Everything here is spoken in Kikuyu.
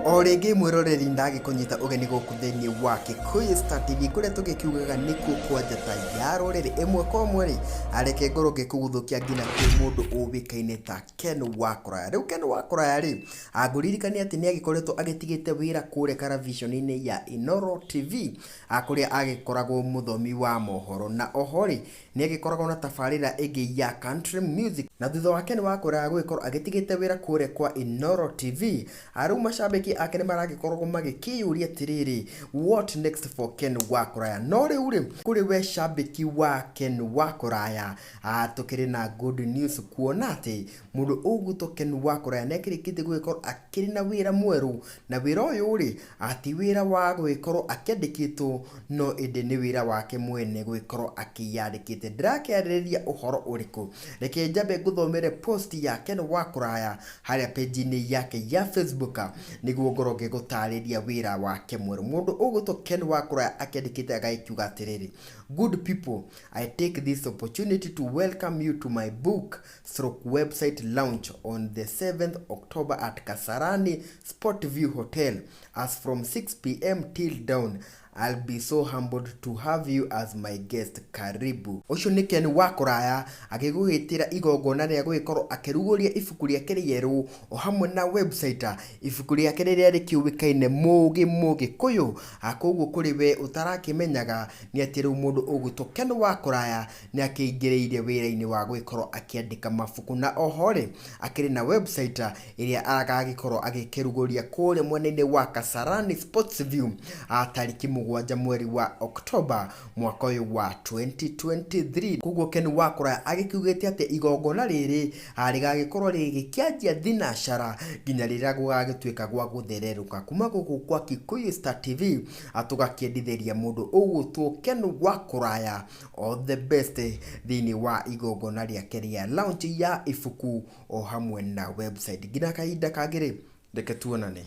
O rĩngĩ mwĩroreri ndagĩkũnyita ũgeni gũkũ thĩinĩ wa Kikuyu Star TV kũrĩa tũgĩkiugaga nĩkuo kwa njata ya rũrĩrĩ. Ĩmwe kwa ĩmwe rĩ, reke ngorwo ngĩkũguthũkia nginya kwĩ mũndũ ũĩkaine ta Ken wa Kũraya. Rĩu Ken wa Kũraya rĩ, ngũririkanie atĩ nĩ agĩkoretwo agĩtigĩte wĩra kũrĩa karaviceni-inĩ ya Inooro TV kũrĩa agĩkoragwo mũthomi wa mohoro, na oho rĩ, nĩ agĩkoragwo na tabarĩra ĩngĩ ya Country Music. Na thutha wa Ken wa Kũraya gũgĩkorwo agĩtigĩte wĩra kũrĩa kwa Inooro TV, rĩu macambĩki ake nĩ maragĩkoragwo magĩkĩyũria atĩrĩrĩ, what next for Ken wa Kũraya? No rĩu rĩ, kũrĩ we cambĩki wa Ken wa Kũraya, tũkĩrĩ na good news kuona atĩ mũndũ ũgwĩtwo Ken wa Kũraya nĩ akĩrĩkĩtie gũgĩkorwo akĩrĩ na wĩra mwerũ, na wĩra ũyũ rĩ, ti wĩra wa gũgĩkorwo akĩandĩkĩtwo no ĩndĩ nĩ wĩra wake mwene gũgĩkorwo akĩyandĩkĩte. Ndĩrakĩarĩrĩria ũhoro ũrĩkũ? Reke njambe ngũthomere post ya Ken wa Kũraya harĩa page-inĩ yake ya Facebook nĩguo ngorwo ngĩgũtarĩria wĩra wake mwerũ. Mũndũ ũgwĩtwo Ken wa Kũraya akĩandĩkĩte agagĩkiuga atĩrĩrĩ, Good people, I take this opportunity to welcome you to my book stroke website launch on the 7th October at Kasarani Sport View Hotel as from 6 pm till dawn. I'll be so humbled to have you as my guest. Karibu. Ũcio nĩ Ken wa Kũraya agĩgũgĩtĩra igongona rĩa gũgĩkorwo akĩrugũria ibuku rĩake rĩerũ o hamwe na website. Ibuku rĩake rĩrĩa rĩkĩũĩkaine Mũgĩ Mũgĩkũyũ. Koguo kũrĩ we ũtarakĩmenyaga nĩ atĩ rĩu mũndũ ũgwĩtwo Ken wa Kũraya nĩ akĩingĩrĩire wĩra-inĩ wa gũgĩkorwo akĩandĩka mabuku, na oho rĩ, akĩrĩ na website ĩrĩa agagĩkorwo agĩkĩrugũria kũrĩa mwena-inĩ wa Kasarani Sports View tarĩki 7 mweri wa Oktoba mwaka ũyũ wa 2023. Koguo Ken wa Kũraya agĩkiugĩte atĩ igongona rĩrĩ rĩgagĩkorwo rĩgĩkĩanjia thinacara nginya rĩrĩa gũgagĩtuĩka gwa gũthererũka. Kuma gũkũ kwa Kikuyu Star TV tũgakĩendithĩria mũndũ ũgwĩtwo Ken wa Kũraya all the best thĩinĩ wa igongona rĩake rĩa launch ya ibuku o hamwe na website. Nginya kahinda kangĩ rĩ, reke tuonane.